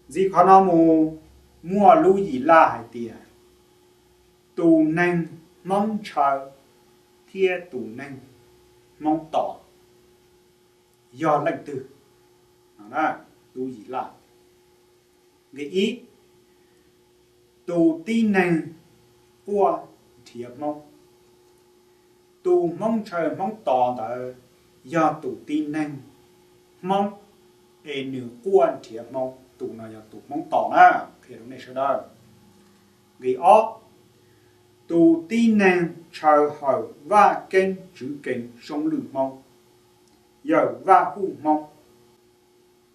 Ntxiv qhov no mus, muaj lub yim laj hais tias tus neeg Hmoob ntshaw thiab tus neeg Hmoob tos yog leej twg? Lub yim laj, nqe ib, tus tib neeg quaj nrhiav Hmoob. Tus Hmoob ntshaw Hmoob tos ntawd yog tus tib neeg Hmoob, es nws quaj nrhiav Hmoob, tus no yog tus Hmoob tos na, qhia rau nej sawv daws. Nqe ob, tus tib neeg ntshaw Hawm Vaj Keeb Tswv Kees Soob Lwj Hmoob, Yawm Vaj Huj Hmoob,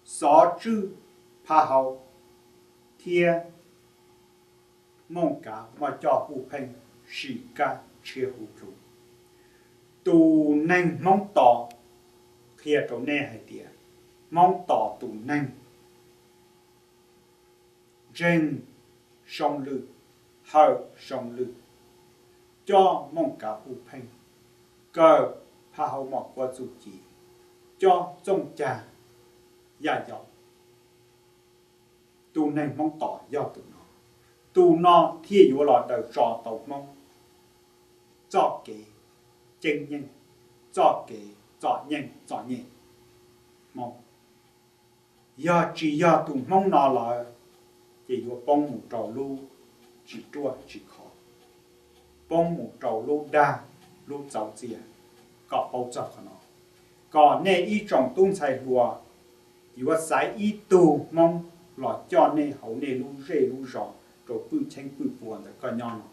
Xov Tswj Phaj Hau thiab Mooj Kav Moj Coj Huj Pheej Sim Kab Tshiab Huv Plhu. Tus neeg Hmoob tos, qhia rau nej hais tias Hmoob tos tus neeg Ntseeg Soob Lwj, Hawm Soob Lwj, Coj Mooj Kav Huj Pheej, Kawm Phaj Hau Mom Kuab Txuj Ci, Coj Txooj Cag Yaj Yau. Tus neeg Hmoob tos yog tus no. Tus no thiaj yuav los daws tso tau Hmoob txoj kev ceeb nyeej, txoj kev txom nyeej txom nyem Hmoob. Yog tsis yog tus Hmoob no lawm, ces yuav poob mus rau lub tsis ruaj tsis khov, poob mus rau lub dag lub txauv txias. Kom paub txog qhov no, kom nej ib tsoom tub ntxhais hluas yuav xaiv ib tug Hmoob los coj nej hauv nej lub zej lub zos rau pwj cheeb pwj pua ntawm koj nyob no,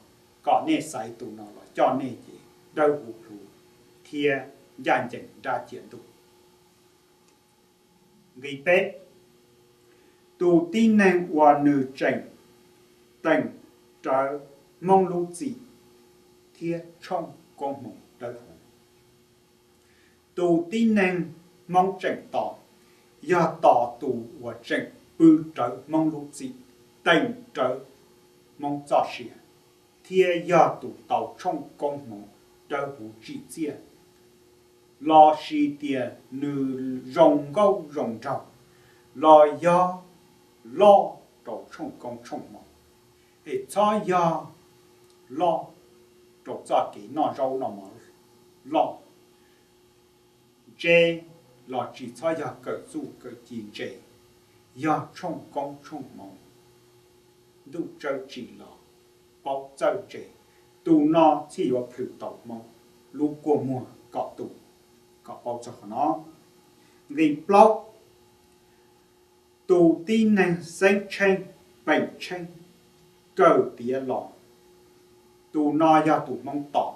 kom nej xaiv tus no los coj nej ces dawb huv plhuav thiab ncaj ncees nrab ciav ntuj. Nqe peb, tus tib neeg uas nws tseem teem rawv Hmoob lub txim thiab tshooj koob hmoov dawb huv. Tus tib neeg Hmoob tseem tos, yog tos tus uas tseem pw rawv Hmoob lub txim, teem rawv Hmoob txoj sia, thiab yog tus tau tshooj koob hmoov dawb huv tsim txiaj, los sis tias nws zoo nkauj zoo nraug, los yog loj rau tshooj koob tshooj hmoov, es txhob yog loj rau txoj kev noj zaub noj mov loj, ntse los tsis txhob yog kawm txuj kawm ci ntse, yog tshooj koob tshooj hmoov, ntuj tsawb tsim los paub txawj ntse, tus no thiaj yuav plhws tau Hmoob lub kua muag kom tu, kom paub txog qhov no. Nqe plaub, tus tib neeg xeeb tsheej peem tsheej kawm tiav los, tus no yog tus Hmoob tos,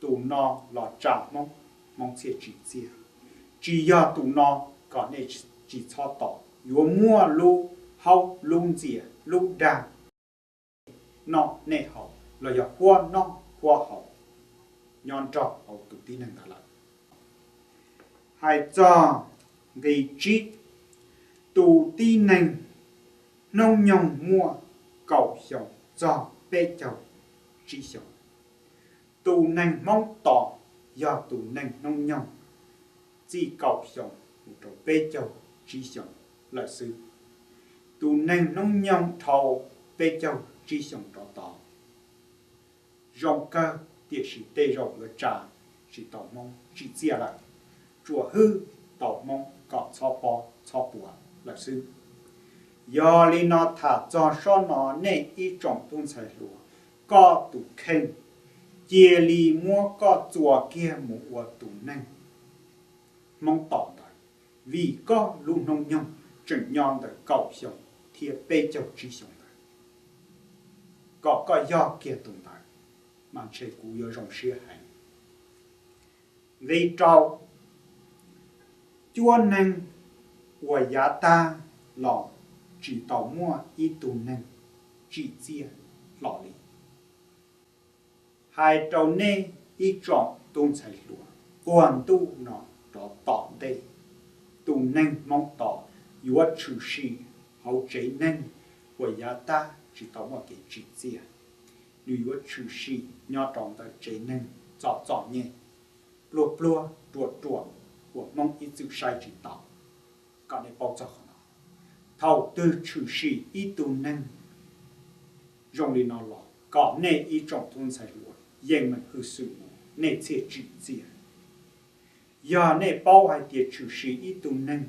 tus no los tsa Hmoob, Hmoob thiaj tsim txiaj. Tsis yog tus no, kom nej tsis txhob tos, yuav muaj lub haub lub ntxias lub dag noj nej haus los yog huab noj huab haus nyob nrog hauv tus tib neeg ntawd lawm. Hais txog nqe tsib, tus tib neeg hnub nyoog muaj kaum xyoo txog peb caug tsib xyoos. Tus neeg Hmoob tos yog tus neeg hnub nyoog txij kaum xyoo mus rau peb caug tsib xyoos lawm xwb. Tus neeg hnub nyoog dhau peb caug tsib xyoos rov tod zoo kawg, tiam sis tej zaum yuav tsa tsis tau Hmoob tsim txiaj lawm, tsuas hwj tau Hmoob kom txhob pob txhob puas lawm xwb. Yog li no tham txog sob no nej ib tsoom tub ntxhais hluas, koj tus kheej, cia li muab koj txua kiag mus ua tus neeg Hmoob tos ntawd, vim koj lub hnub nyoog tseem nyob ntawm kaum xyoo thiab peb caug tsib xyoos ntawd, kom koj yog kiag tus ntawd, mas ntshe kuv yuav zoo siab heev. Nqe rau, cuab neeg uas yav tag los tsis tau muaj ib tug neeg tsim txiaj hlo li. Hais rau nej ib tsoom tub ntxhais hluas, puag ntuj no rov tom ntej, tus neeg Hmoob tos yuav tshwm sim hauv tsev neeg uas yav tag tsis tau muaj kev tsim txiaj. Nws yuav tshwm sim nyob rau ntawm tsev neeg txom txom nyem, pluag pluag ruam ruam uas Hmoob ib txwm saib tsis taus. Kom nej paub txog qhov no. Thaum twg tshwm sim ib tug neeg zoo li no los kom nej ib tsoom tub ntxhais hluas yeej meem hwj xwm mus, nej thiaj tsim txiaj. Yog nej paub hais tias tshwm sim ib tug neeg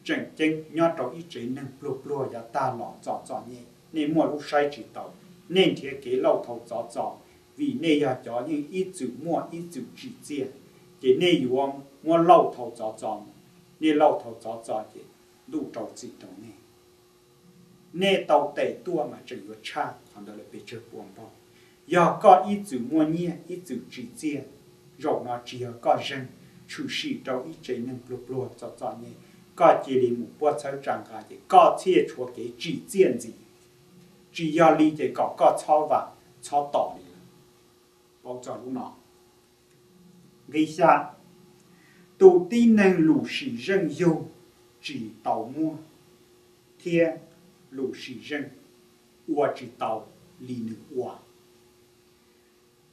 tseem ceeb nyob rau ib tsev neeg pluag pluag yav tag los txom txom nyem, nej muaj lub saib tsis taus, nej nrhiav kev lauj thau txov txo, vim nej yog cov yeej ib txwm muaj ib txwm tsim txiaj, ces nej yuav muab lauj thau txov txo, nej lauj thau txov txo ces ntuj rau txim rau nej. Nej tau tes tuaj mas tseem yuav tshaj qhov ntawd lawm pes tsawg pua npaug. Yog koj ib txwm muaj nyiaj ib txwm tsim txiaj, zaum no tsis yog koj zeeg, tshwm sim rau ib tsev neeg pluag pluag txom txom nyem, koj cia li mus puab txhawb tsa nqa ces koj thiaj tshuav kev tsim txiaj ntxiv. Tsis yog li ces kom koj txhob vam txhob tom li lawm. Paub txog lub no. Nqe xya, tus tib neeg lus sim zeej yug tsis tau muaj, thiab lus sim zeej ua tsis tau li nws ua.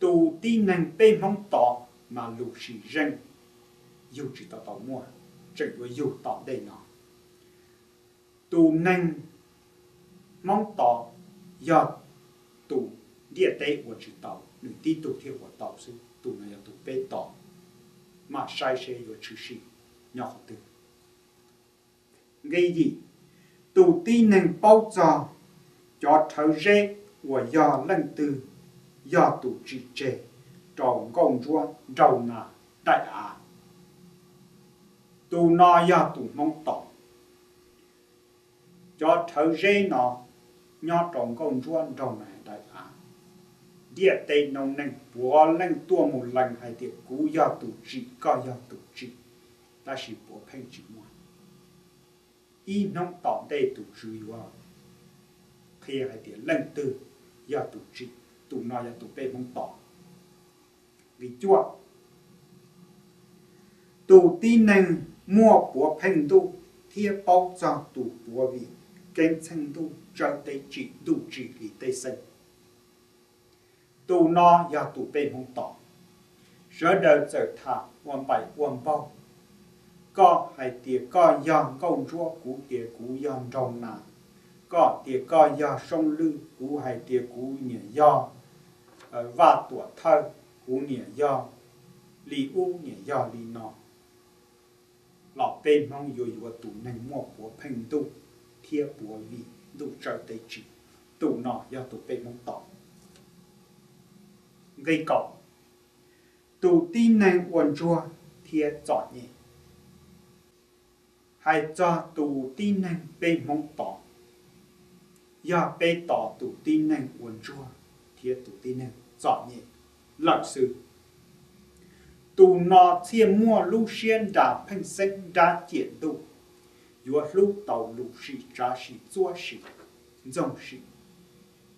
Tus tib neeg peb Hmoob tos mas lus sim zeej yug tsis tau tau muaj, tseem yuav yug tom ntej no. Tus neeg Hmoob tos yog tus ntiaj teb ua tsis tau, nws tib tug thiaj ua tau xwb. Tus no yog tus peb tos, mam saib seb yuav tshwm sim nyob qhov twg. Nqe yim, tus tib neeg paub txog cov rhawv zeb uas yog leej twg yog tus tsim tseg rau nkauj ntsuab nraug nas daim av. Tus no yog tus Hmoob tos. Cov rhawv zeb no nyob rau nkauj ntsuab nraug nas daim av. Ntiaj teb no neeg puav leej tuaj mus lees hais tias kuv yog tus tsim, koj yog tus tsim, tab sis puav pheej tsis muaj. Ib hnub tom ntej tus Tswv yuav qhia hais tias leej twg yog tus tsim. Tus no yog tus peb Hmoob tos. Nqe cuaj, tus tib neeg muaj puav pheej ntuj thiab paub txog tus puav vim keeb txheej ntuj tsawb teb tsim ntuj tsim hli teb xeeb. Tus no yog tus peb Hmoob tos. Sawv daws txawm tham ua npaim ua npaug. Koj hais tias koj yog nkauj ntsuab, kuv tias kuv yog nraug nas. Koj tias koj yog soob lwj, kuv hais tias kuv niam yog vaj tuam thawj, kuv niam yog li ub niam yog li no. Los peb Hmoob yuav yuav tus neeg muaj puav pheej ntuj thiab puav vim ntuj tsawb teb tsim. Tus no yog tus peb Hmoob tos. Nqe kaum, tus tib neeg ua ntsuag thiab txom nyem. Hais txog tus tib neeg peb Hmoob tos, yog peb tos tus tib neeg ua ntsuag thiab tus tib neeg txom nyem lawm xwb. Tus no thiaj muaj lub siab nra pheej xeeb nrab ciam ntuj, yuav hlub tau lus sim tsav sim txuab sim ntxoog sim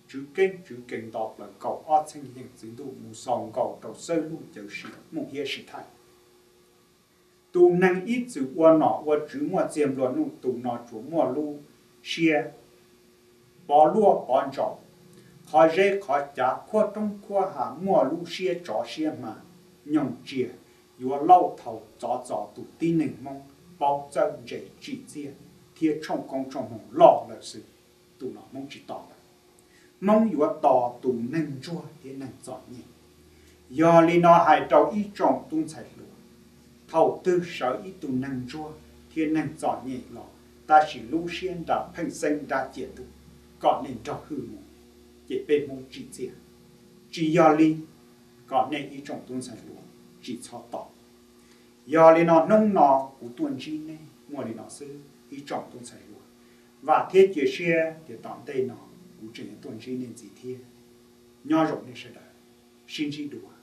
tswv keeb tswv kees nto plaws kaum ob txheej yeej txwv ntuj mus xaus nkaus rau xawb lub cawv sim mooj hiab sim thaij. Tus neeg ib txwm ua nom ua tswv muaj txiag nplua nuj, tus no tsuas muaj lub siab pov luaj pov ntsaum, qhov zeb qhov cav khuab roob khuab hav, muaj lub siab tsov siab hma, nyoog tsiaj, yuav lauj thau txov txo tus tib neeg Hmoob paub txawj ntse tsim txiaj thiab tshooj koob tshooj hmoov loj lawm xwb. Tus no Hmoob tsis tos lawm. Hmoob yuav tos tus neeg ntsuag thiab neeg txom nyem. Yog li no hais rau ib tsoom tub ntxhais hluas, thaum twg sawv ib tug neeg ntsuag thiab neeg txom nyem los, tab sis lub siab nra pheej xeeb nrab ciam ntuj, kom nej nrog hwj mus, ces peb Hmoob tsim txiaj. Tsis yog li, kom nej ib tsoom tub ntxhais hluas tsis txhob tos. Yog li no hnub no kuv tuaj ntsib nej muaj li no xwb ib tsoom tub ntxhais hluas. Vam thiab cia siab tias tom ntej no kuv tseem yuav tuaj ntsib nej ntxiv thiab. Nyob zoo nej sawv daws, sib ntsib dua.